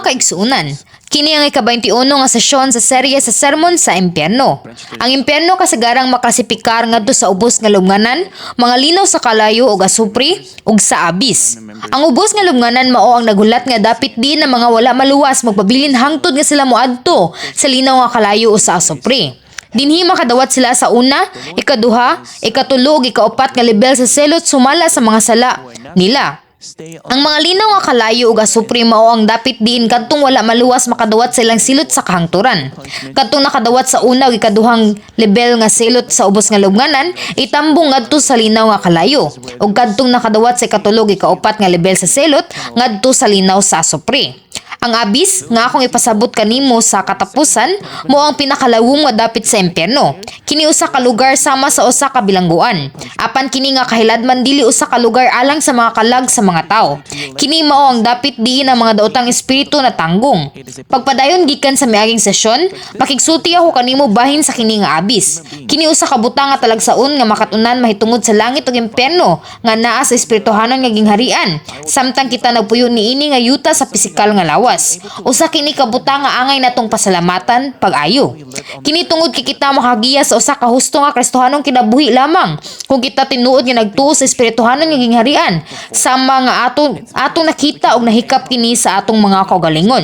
Kaigsuonan, kini ang ika-21 nga sesyon sa serye sa Sermon sa Impyerno. Ang impyerno kasagarang maklasipikar ngadto sa ubos nga lubnganan, mga linaw sa kalayo ug asupri, ug sa abyss. Ang ubos nga lubnganan mao ang naghulat nga dapit diin ang mga wala maluwas magpabilin hangtod nga sila moadto sa linaw nga kalayo o sa asupri. Dinhi makadawat sila sa una, ikaduha, ikatulo ug ikaupat nga lebel sa selot sumala sa mga sala nila. Ang mga linaw nga kalayo ug asupri mao ang dapit diin kadtong wala maluwas makadawat sa ilang silot sa kahangturan. Kadtong nakadawat sa una ug ikaduhang lebel nga silot sa ubos nga lubnganan, itambong ngadto sa linaw nga kalayo, ug kadtong nakadawat sa ikatulo ug ikaupat nga lebel sa silot ngadto sa linaw sa asupri. Ang abyss nga akong ipasabot kanimo sa katapusan mao ang pinakalawom nga dapit sa impyerno. Kini usa ka lugar sama sa usa ka bilangguan. Apan kini nga kahiladman dili usa ka lugar alang sa mga kalag sa mga tawo. Kini mao ang dapit diin ang mga daotang espiritu na tanggong. Pagpadayon gikan sa miaging sesyon, makigsulti ako kanimo bahin sa kini nga abyss. Kini usa ka butang nga talagsaon nga makatunan mahitungod sa langit ug impyerno nga naa sa espirituhanon nga gingharian, samtang kita nagpuyo niini nga yuta sa pisikal nga lawas. Usa kini ka butang nga angay natong pasalamatan pag-ayo. Kini tungod kay kita makagiya sa usa ka husto nga Kristohanong kinabuhi lamang kung kita tinuod nga nagtuo sa espirituhanon nga gingharian sama nga atong nakita og nahikap kini sa atong mga kaugalingon.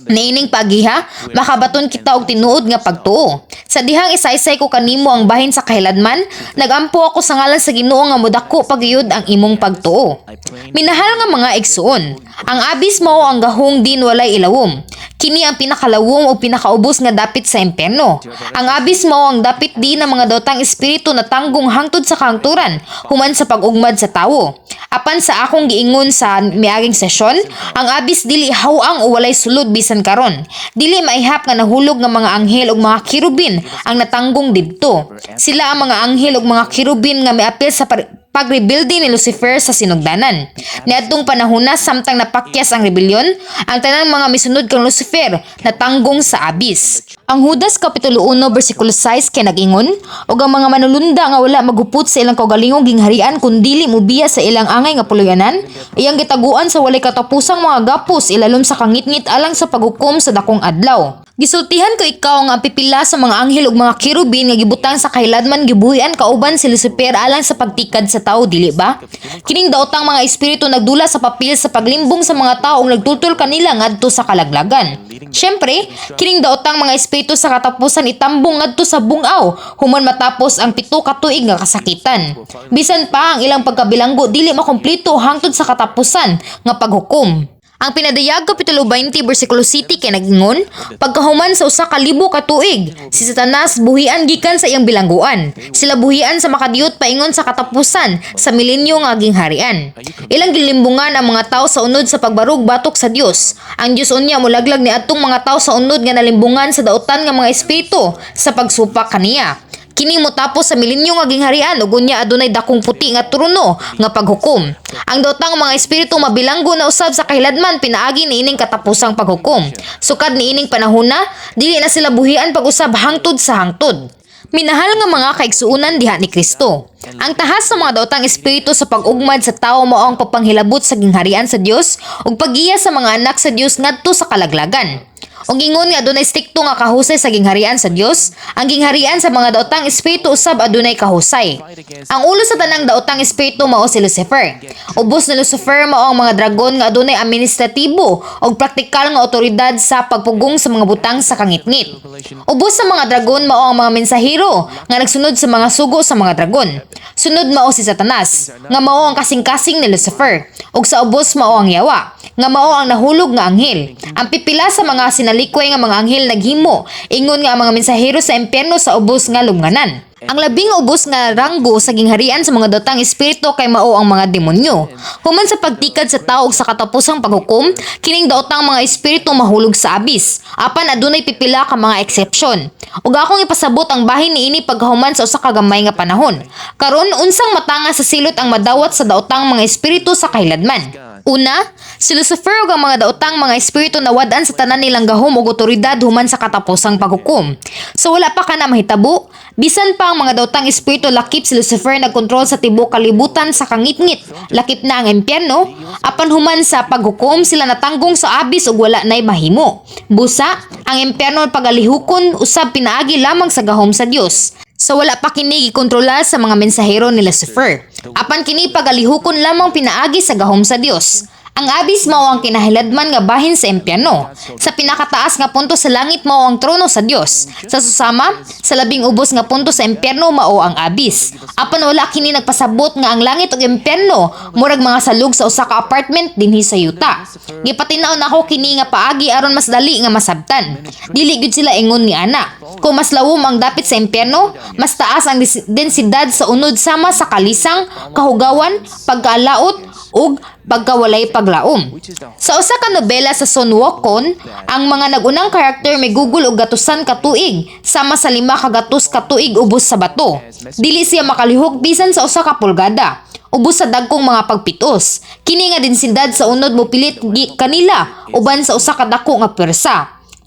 Niining pagiha, makabaton kita og tinuod nga pagtuo. Sa dihang isaysay ko kanimo ang bahin sa kahiladman, nagampo ako sa ngalan sa Ginoo nga modako pagyud ang imong pagtuo. Minahal nga mga igsuon, ang abyss mao ang gahong diin walay ilawom. Kini ang pinakalawom o pinakaubos nga dapit sa impyerno. Ang abyss mao ang dapit diin ang mga daotang espiritu na tanggong hangtod sa kahangturan, human sa pag-ugmad sa tawo. Apan sa akong giingon sa miaging sesyon, ang abyss dili haw-ang o walay sulod bisan karon. Dili maihap nga nahulog nga mga anghel ug mga kerubin ang natanggong didto. Sila ang mga anghel ug mga kerubin nga miapil sa pagrebelde ni Lucifer sa sinugdanan. Niadtong panahona samtang napakyas ang rebelyon, ang tanang mga misunod kang Lucifer natanggong sa abyss. Ang Judas Kapitulo 1 bersikulo 6 kay nag-ingon, "Ug ang mga manulunda nga wala magupot sa ilang kaugalingong gingharian kun dili mobiya sa ilang angay nga puloy-anan, iyang gitaguan sa walay katapusang mga gapos ilalom sa kangitngit alang sa paghukom sa dakong adlaw." Gisultihan ko ikaw nga ang pipila sa mga anghel ug mga kerubin nga gibutang sa kahiladman gibuhian kauban si Lucifer alang sa pagtikad sa tawo, dili ba? Kining daotang mga espiritu nagdula sa papel sa paglimbong sa mga tao ug nagtultol kanila ngadto sa kalaglagan. Syempre, kining daotang mga espiritu sa katapusan itambong ngadto sa bungaw human matapos ang 7 ka tuig nga kasakitan. Bisan pa ang ilang pagkabilanggo dili makumpleto hangtod sa katapusan nga paghukom. Ang Pinadayag Kapitulo 20 bersikulo 7 kay nagingon, "Pagkahuman sa 1,000 ka tuig, si Satanas buhian gikan sa iyang bilangguan. Sila buhian sa makadiyot paingon sa katapusan sa milenyo nga gingharian. Ilang gilimbungan ang mga tao sa unod sa pagbarug batok sa Dios. Ang Dios unya molaglag ni atong mga tao sa unod nga nalimbungan sa daotan nga mga espiritu sa pagsupak kaniya. Kini motapos sa milenyo nga gingharian ug unya adunay dakong puti nga trono nga paghukom. Ang daotang mga espiritu mabilanggo na usab sa kahiladman pinaagi niining katapusang paghukom. Sukad niining panahona, dili na sila buhian pag-usab hangtod sa hangtod." Minahal nga mga kaigsuonan diha ni Kristo, ang tahas sa mga daotang espiritu sa pag-ugmad sa tawo mao ang pagpanghilabot sa gingharian sa Dios ug paggiya sa mga anak sa Dios ngadto sa kalaglagan. Ug ingon nga adunay strikto nga kahusay sa gingharian sa Dios, ang gingharian sa mga daotang espiritu usab adunay kahusay. Ang ulo sa tanang daotang espiritu mao si Lucifer. Ubos ni Lucifer mao ang mga dragon nga adunay administratibo ug praktikal nga otoridad sa pagpugong sa mga butang sa kangitngit. Ubos sa mga dragon mao ang mga mensahero nga nagsunod sa mga sugo sa mga dragon. Sunod mao si Satanas nga mao ang kasing-kasing ni Lucifer, ug sa ubos mao ang yawa nga mao ang nahulog nga anghel. Ang pipila sa mga sinalikway nga mga anghel naghimo ingon nga ang mga mensahero sa impyerno sa ubos nga lubnganan. Ang labing ubos nga ranggo sa gingharian sa mga daotang espiritu kay mao ang mga demonyo. Human sa pagtikad sa tao ug sa katapusang paghukom, kining daotang mga espiritu mahulog sa abyss. Apan adunay pipila ka mga eksepsyon. Ug akong ipasabot ang bahin niini pagkahuman sa usa ka gamay nga panahon. Karon, unsang matanga sa silot ang madawat sa daotang mga espiritu sa kahiladman? Una, si Lucifer ug ang mga daotang mga espiritu nawad-an sa tanan nilang gahom ug otoridad human sa katapusang paghukom. So wala pa kana mahitabo, bisan pa ang mga daotang espiritu lakip si Lucifer nagkontrol sa tibuok kalibutan sa kangitngit, lakip na ang impyerno, apan human sa paghukom sila natanggong sa abyss ug wala nay mahimo. Busa, ang impyerno pagalihukon usab pinaagi lamang sa gahom sa Dios. So wala pa kini gikontrola sa mga mensahero ni Lucifer. Apan kini pagalihukon lamang pinaagi sa gahom sa Dios. Ang abyss mao ang kinahiladman nga bahin sa impyerno. Sa pinakataas nga punto sa langit mao ang trono sa Dios. Sa susama, sa labing ubos nga punto sa impyerno mao ang abyss. Apan wala kini nagpasabot nga ang langit ug impyerno murag mga salug sa usa ka apartment dinhi sa yuta. Gipatinaw nako kini nga paagi aron mas dali nga masabtan. Dili gyud sila ingon ni ana. Kung mas lawom ang dapit sa impyerno, mas taas ang densidad sa unod sama sa kalisang, kahugawan, pagkaalaot ug pagkawalay paglaom. Sa usa ka nobela sa Sun Wukong, ang mga nag-unang karakter may gugol og gatusan ka tuig, sama sa 500 ka tuig ubos sa bato. Dili siya makalihok bisan sa 1 ka pulgada ubos sa dagkong mga pagpitos. Kini nga densidad sa unod mopilit kanila uban sa usa ka dako nga pwersa.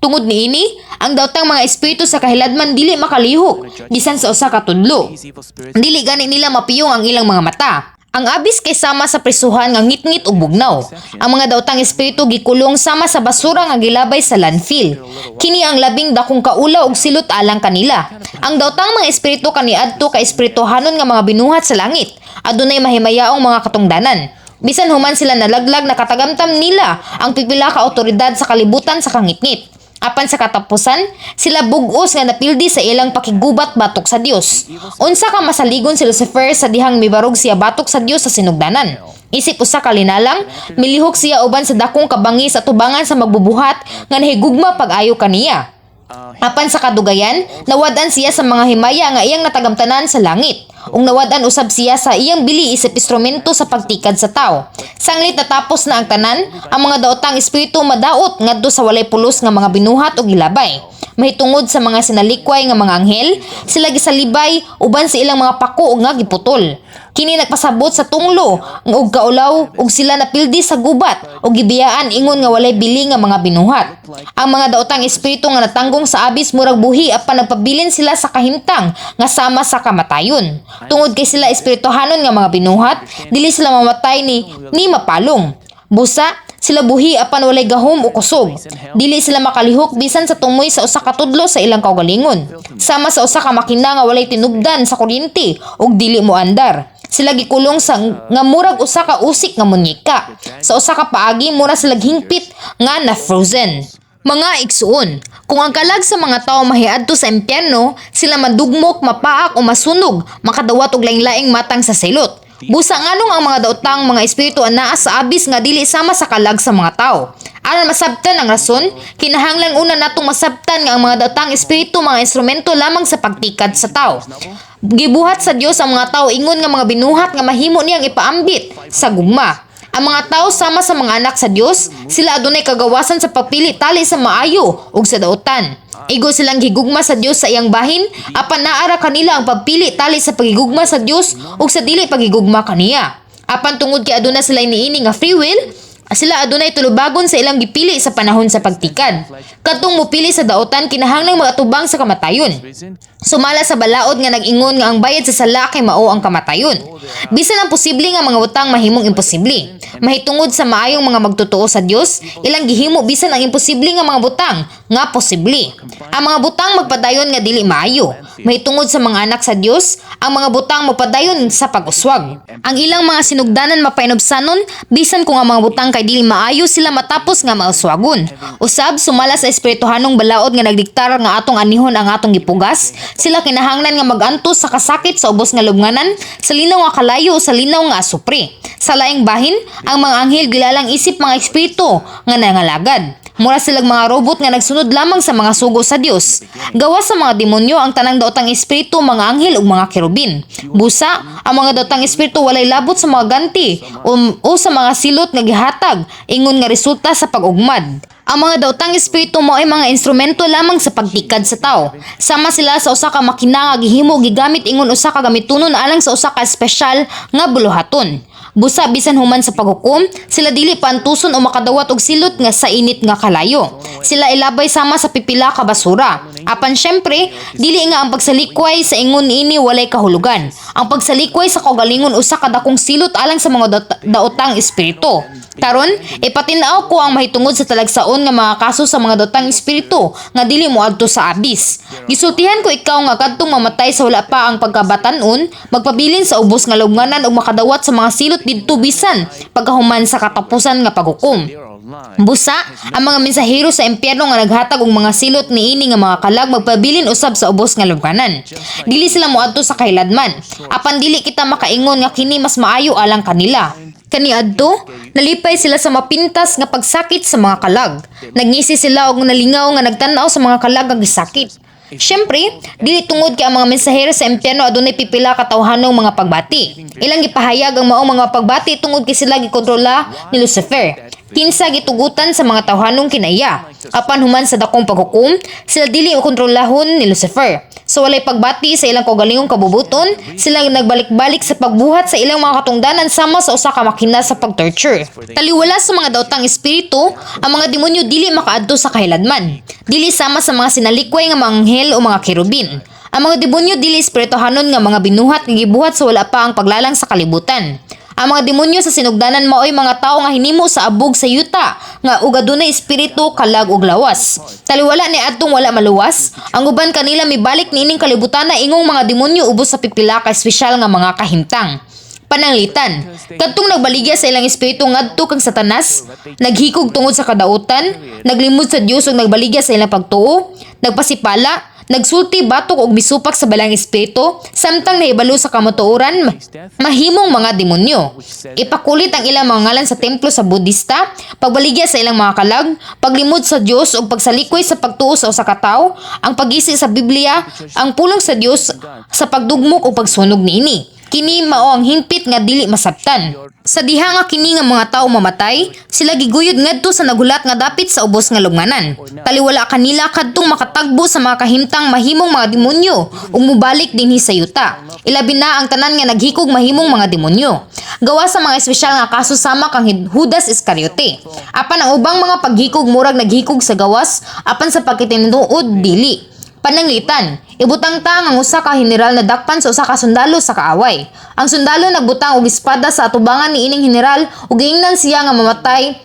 Tungod niini, ang daotang mga espiritu sa kahiladman dili makalihok bisan sa usa ka tudlo. Dili gani nila mapiyong ang ilang mga mata. Ang abyss kay sama sa prisuhan nga ngitngit ug bugnaw. Ang mga daotang espiritu gikulong sama sa basura nga gilabay sa landfill. Kini ang labing dakong kaulaw ug silot alang kanila. Ang daotang mga espiritu kaniadto ka espirituhanon nga mga binuhat sa langit. Adunay mahimayaong mga katungdanan. Bisan human sila nalaglag, nakatagamtam nila ang pipila ka otoridad sa kalibutan sa kangitngit. Apan sa katapusan, sila bug-os nga napildi sa ilang pakigubat batok sa Dios. Unsa ka masaligon si Lucifer sa dihang mibarog siya batok sa Dios sa sinugdanan. Isip usa ka linalang, milihok siya uban sa dakong kabangi sa tubangan sa magbubuhat nga nahigugma pag-ayo kaniya. Apan sa kadugayan, nawad-an siya sa mga himaya nga iyang natagamtanan sa langit. Ug nawad-an usab siya sa iyang bili isip instrumento sa pagtikad sa tao. Sanglit natapos na ang tanan, ang mga daotang espiritu madaot ngadto sa walay pulos nga mga binuhat og gilabay. Mahitungod sa mga sinalikway nga mga anghel, sila gisalibay uban sa ilang mga pako ug nga giputol. Kini nagpasabot sa tunglo ug kaulaw ug sila napildi sa gubat ug gibiyaan ingon nga walay bili nga mga binuhat. Ang mga daotang espiritu nga natanggong sa abyss murag buhi apan nagpabilin sila sa kahimtang nga sama sa kamatayon. Tungod kay sila espirituhanon nga mga binuhat, dili sila mamatay ni mapalong. Busa, sila buhi apan walay gahom o kusog. Dili sila makalihok bisan sa tumoy sa usa ka tudlo sa ilang kaugalingon. Sama sa usa ka makina nga walay tinubdan sa kuryente ug dili moandar. Sila gikulong sa nga murag usa ka usik nga munyeka. Sa usa ka paagi mura sila hingpit nga na frozen. Mga igsuon, kung ang kalag sa mga tao mahiadto sa impyerno, sila madugmok, mapaak o masunog, makadawat og laing-laing matang sa silot. Busa, nganong ang mga daotang mga espiritu anaa sa abyss nga dili sama sa kalag sa mga tao? Aron masabtan ang rason, kinahanglan una natong masabtan nga ang mga daotang espiritu mga instrumento lamang sa pagtikad sa tao. Gibuhat sa Dios ang mga tao ingon nga mga binuhat nga mahimo niyang ipaambit sa gugma. Ang mga tao sama sa mga anak sa Dios, sila adunay kagawasan sa pagpili tali sa maayo ug sa daotan. Igo silang gigugma sa Dios sa iyang bahin, apan naara kanila ang pagpili tali sa pagigugma sa Dios ug sa dili pagigugma kaniya. Apan tungod kay aduna sila niini nga free will, sila adunay tulubagon sa ilang gipili sa panahon sa pagtikad. Kadtong mupili sa daotan kinahanglang magatubang sa kamatayon. Sumala sa balaod nga nag-ingon nga ang bayad sa sala kay mao ang kamatayon. Bisan ang posible nga mga butang mahimong imposible. Mahitungod sa maayong mga magtotoo sa Dios, ilang gihimo bisan ang imposible nga mga butang nga posible. Ang mga butang magpadayon nga dili maayo. Mahitungod sa mga anak sa Dios, ang mga butang magpadayon sa pag-uswag. Ang ilang mga sinugdanan mapainubsanon bisan kung ang mga butang kay dili maayo, sila matapos nga mauswagon. Usab, sumala sa espirituhanong balaod nga nagdiktar nga atong anihon ang atong gipugas, sila kinahanglan nga mag-antos sa kasakit sa ubos nga lubnganan, sa linaw nga kalayo o sa linaw nga asupre. Sa laing bahin, ang mga anghel gilalang isip mga espiritu nga nangalagad. Mura silang mga robot nga nagsunod lamang sa mga sugo sa Dios. Gawas sa mga demonyo, ang tanang daotang espiritu mga anghel ug mga kerubin. Busa, ang mga daotang espiritu walay labot sa mga ganti o sa mga silot nga gihatag ingon nga resulta sa pag-ugmad. Ang mga daotang espiritu mao ay mga instrumento lamang sa pagtikad sa tao. Sama sila sa usa ka makina nga gihimo gigamit ingon usa ka gamitunon alang sa usa ka espesyal nga buluhaton. Busa bisan human sa paghukom, sila dili paantuson o makadawat og silot nga sa init nga kalayo. Sila ilabay sama sa pipila ka basura. Apan syempre, dili nga ang pagsalikway sa ingon niini walay kahulugan. Ang pagsalikway sa kaugalingon usa ka dakong silot alang sa mga daotang espiritu. Karon, ipatin-aw ko ang mahitungod sa talagsaon nga mga kaso sa mga daotang espiritu nga dili moadto sa abyss. Gisultihan ko ikaw nga kadtong mamatay sa wala pa ang pagkabatan-on, magpabilin sa ubos nga lubnganan ug makadawat sa mga silot didto bisan pagkahuman sa katapusan nga paghukom. Busa, ang mga mensahero sa impyerno nga naghatag og mga silot niini nga mga kalag magpabilin usab sa ubos nga lubnganan. Dili sila moadto sa kahiladman. Apan dili kita makaingon nga kini mas maayo alang kanila. Kaniadto, nalipay sila sa mapintas nga pagsakit sa mga kalag. Nagngisi sila og nalingaw nga nagtan-aw sa mga kalag nga gisakit. Siyempre, dili tungod kay ang mga mensahero sa impyerno adunay pipila ka tawhanong mga pagbati. Ilang gipahayag ang maong mga pagbati tungod kay sila gikontrola ni Lucifer, kinsa gitugutan sa mga tawhanong kinaiya. Apan human sa dakong paghukom, sila dili kontrolahon ni Lucifer. So walay pagbati sa ilang kaugalingong kabubuton, sila nagbalik-balik sa pagbuhat sa ilang mga katungdanan sama sa usa ka makina sa pag-torture. Taliwala sa mga daotang espiritu, ang mga demonyo dili makaadto sa kahiladman. Dili sama sa mga sinalikway nga mga anghel o mga kerubin. Ang mga demonyo dili espirituhanon nga mga binuhat nga gibuhat sa wala pa ang paglalang sa kalibutan. Ang mga demonyo sa sinugdanan maoy mga tawo nga hinimo sa abog sa yuta nga ug adunay espiritu, kalag ug lawas. Taliwala ni adtong wala maluwas, ang uban kanila mibalik niining kalibutan na ingong mga demonyo ubos sa pipila ka espesyal nga mga kahimtang. Pananglitan, kadtong nagbaligya sa ilang espiritu ngadto kang Satanas, naghikog tungod sa kadautan, naglimod sa Dios ug nagbaligya sa ilang pagtuo, nagpasipala, nagsulti batok og misupak sa Balaang Espiritu, samtang nahibalo sa kamatuoran, mahimong mga demonyo. Ipakulit ang ilang mga ngalan sa templo sa Budista, pagbaligya sa ilang mga kalag, paglimod sa Dios ug pagsalikoy sa pagtuo sa usa ka tawo, ang pagisi sa Biblia, ang pulong sa Dios sa pagdugmok o pagsunog niini. Kini mao ang hingpit nga dili masabtan. Sa diha nga kini nga mga tawo mamatay, sila giguyod ngadto sa nagulat nga dapit sa ubos nga lubnganan. Taliwala kanila kadtong makatagbo sa mga kahimtang mahimong mga demonyo ug mobalik dinhi sa yuta. Ilabi na ang tanan nga naghikog mahimong mga demonyo. Gawa sa mga espesyal nga kaso sama kang Judas Iscariote. Apan ang ubang mga paghikog murag naghikog sa gawas, apan sa pagkatinuod dili. Pananglitan, ibutang ta nga ang usa ka general nadakpan sa usa ka sundalo sa kaaway. Ang sundalo nagbutang og espada sa atubangan niining general ug giingnan siya nga mamatay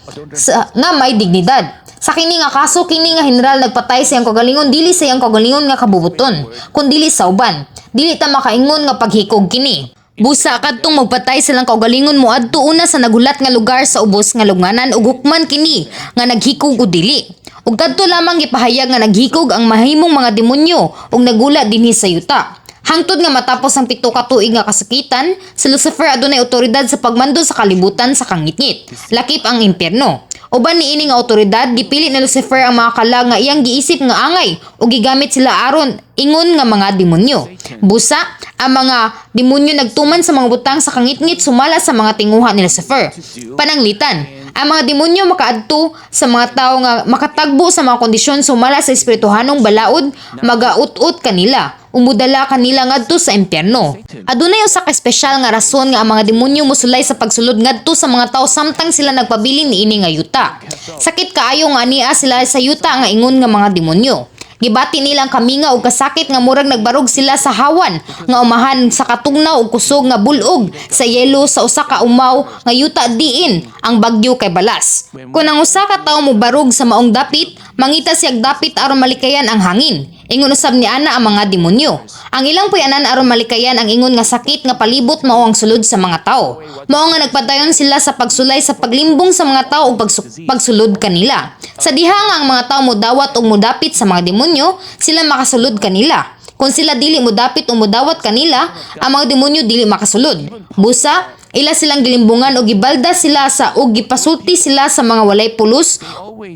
nga may dignidad. Sa kini nga kaso, kini nga general nagpatay sa iyang kaugalingon dili sa iyang kaugalingon nga kabubuton, kun dili sa uban. Dili ta makaingon nga paghikog kini. Busa kadtong magpatay sa ilang kaugalingon moadto una sa nagulat nga lugar sa ubos nga lubnganan ug hukman kini nga naghikog o dili. Ug kadto lamang gipahayag nga naghikog ang mahimong mga demonyo ug nagula dinhi sa yuta. Hangtod nga matapos ang 7 ka tuig nga kasakitan, si Lucifer adunay otoridad sa pagmando sa kalibutan sa kangitngit, lakip ang impyerno. Uban niini nga otoridad, gipili ni Lucifer ang mga kalag nga iyang giisip nga angay ug gigamit sila aron ingon nga mga demonyo. Busa, ang mga demonyo nagtuman sa mga butang sa kangitngit sumala sa mga tinguha ni Lucifer. Pananglitan, ang mga demonyo makaadto sa mga tao nga makatagbo sa mga kondisyon sumala sa espirituhanong balaod, magaut-ut kanila, umudala kanila ngadto sa impyerno. Adunay usa ka espesyal nga rason nga ang mga demonyo mosulay sa pagsulod ngadto sa mga tao samtang sila nagpabilin niini nga yuta. Sakit kaayo nga ania sila sa yuta nga ingon nga mga demonyo. Gibati nila ang kamingaw ug kasakit nga murag nagbarog sila sa hawan nga umahan sa katugnaw ug kusog nga bulog sa yelo sa usa ka umaw nga yuta diin ang bagyo kay balas. Kung ang usa ka tawo mobarog sa maong dapit, mangita siyag dapit aron malikayan ang hangin. Ingon usab ni ana ang mga demonyo. Ang ilang puyanan aron malikayan ang ingon nga sakit nga palibot mao ang sulod sa mga tao. Mao nga nagpadayon sila sa pagsulay sa paglimbong sa mga tao ug pagsulod kanila. Sa diha nga ang mga tao modawat ug modapit sa mga demonyo, sila makasulod kanila. Kung sila dili modapit o modawat kanila, ang mga demonyo dili makasulod. Busa, ila silang gilimbungan og gibalda sila sa ug gipasulti sila sa mga walay pulos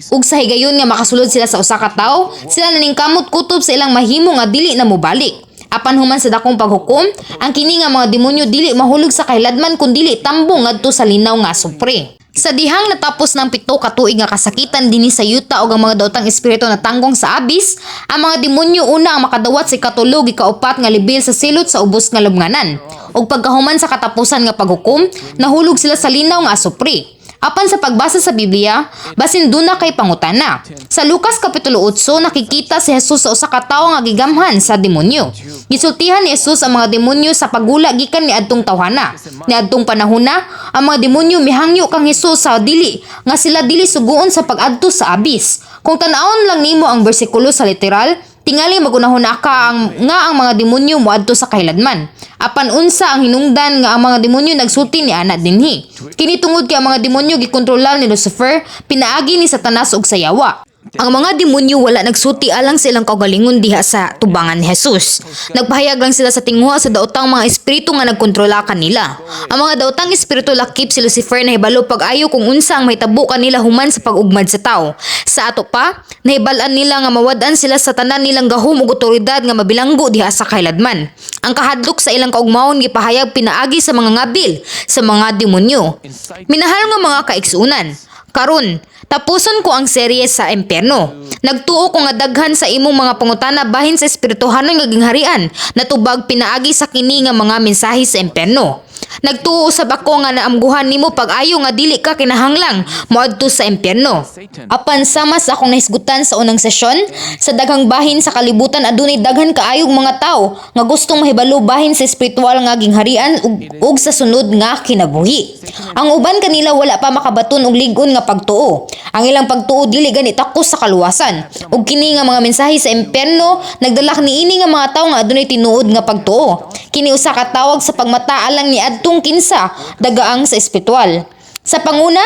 ug sa higayon nga makasulod sila sa usa ka tawo, sila naningkamot kutob sa ilang mahimo nga dili na mobalik. Apan human sa dakong paghukom, ang kini nga mga demonyo dili mahulog sa kahiladman kun dili tambong ngadto sa linaw nga asupre. Sa dihang natapos ng 7 ka tuig nga kasakitan dinhi sa yuta ug ang mga daotang espiritu natanggong sa abyss, ang mga demonyo una ang makadawat sa ikatulo ug ikaupat nga level sa silot sa ubos nga lubnganan. Ug pagkahuman sa katapusan nga paghukom, nahulog sila sa linaw nga asupre. Apan sa pagbasa sa Biblia, basin duna kay pangutana. Sa Lucas Kapitulo 8, nakikita si Jesus sa usa ka tawo nga gigamhan sa demonyo. Gisultihan ni Jesus ang mga demonyo sa paggula gikan ni adtong tawhana. Niadtong panahona, ang mga demonyo mihangyo kang Jesus sa dili nga sila dili suguon sa pag-adto sa abyss. Kung tan-awon lang nimo ang bersikulo sa literal, tingali magunahuna ka nga ang mga demonyo moadto sa kahiladman. Apan unsa ang hinungdan nga ang mga demonyo nagsulti ni ana dinhi? Kini tungod kay ang mga demonyo gikontrolar ni Lucifer pinaagi ni Satanas ug sa yawa. Ang mga demonyo wala nagsulti alang sa ilang kaugalingon diha sa tubangan ni Jesus. Nagpahayag lang sila sa tinguha sa daotang mga espiritu nga nagkontrola kanila. Ang mga daotang espiritu lakip si Lucifer nahibalo pag-ayo kung unsa ang mahitabo kanila human sa pag-ugmad sa tao. Sa ato pa, nahibal-an nila nga mawad-an sila sa tanan nilang gahom ug otoridad nga mabilanggo diha sa kahiladman. Ang kahadlok sa ilang kaugmaon gipahayag pinaagi sa mga ngabil sa mga demonyo. Minahal nga mga kaigsuonan, karon, tapuson ko ang serye sa impyerno. Nagtuo ko nga daghan sa imong mga pangutana bahin sa espirituhanon nga gingharian natubag pinaagi sa kini nga mga mensahe sa impyerno. Nagtuo usab ako nga naamguhan nimo pag-ayo nga dili ka kinahanglang moadto sa impyerno. Apan sama sa akong nahisgutan sa unang sesyon, sa daghang bahin sa kalibutan adunay daghan kaayog mga tawo nga gustong mahibalo bahin sa espiritual nga gingharian ug sa sunod nga kinabuhi. Ang uban kanila wala pa makabaton og lig-on nga pagtuo. Ang ilang pagtuo dili gani takos sa kaluwasan. Ug kini nga mga mensahe sa impyerno nagdala niini nga mga tawo nga adunay tinuod nga pagtuo. Kini usa ka tawag sa pagmata alang niadtong kinsa dagaang sa espiritual. Sa panguna,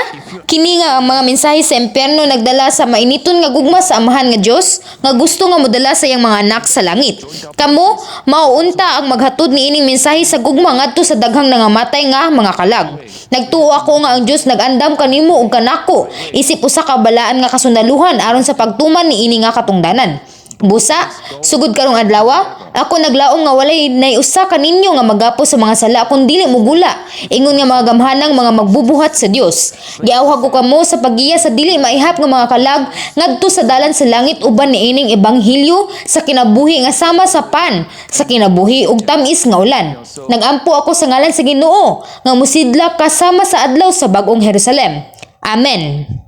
kini nga ang mga mensahe sa impyerno nagdala sa mainiton nga gugma sa Amahan nga Dios nga gusto nga modala sa iyang mga anak sa langit. Kamo mao unta ang maghatod niining mensahe sa gugma ngadto sa daghang nangamatay nga mga kalag. Nagtuo ako nga ang Dios nag-andam kanimo ug kanako isip usa ka balaan nga kasundaluhan aron sa pagtuman niini nga katungdanan. Busa, sugod karong adlaw, ako naglaom nga walay nay usa kaninyo nga magapos sa mga sala kun dili mugula ingon nga mga gamhanang mga magbubuhat sa Dios. Giawhag ko kamo sa paggiya sa dili maihap nga mga kalag ngadto sa dalan sa langit uban niining ebanghelyo sa kinabuhi nga sama sa pan sa kinabuhi ug tam-is nga ulan. Nagampo ako sa ngalan sa Ginoo nga musidlak kasama sa adlaw sa bag-ong Jerusalem. Amen.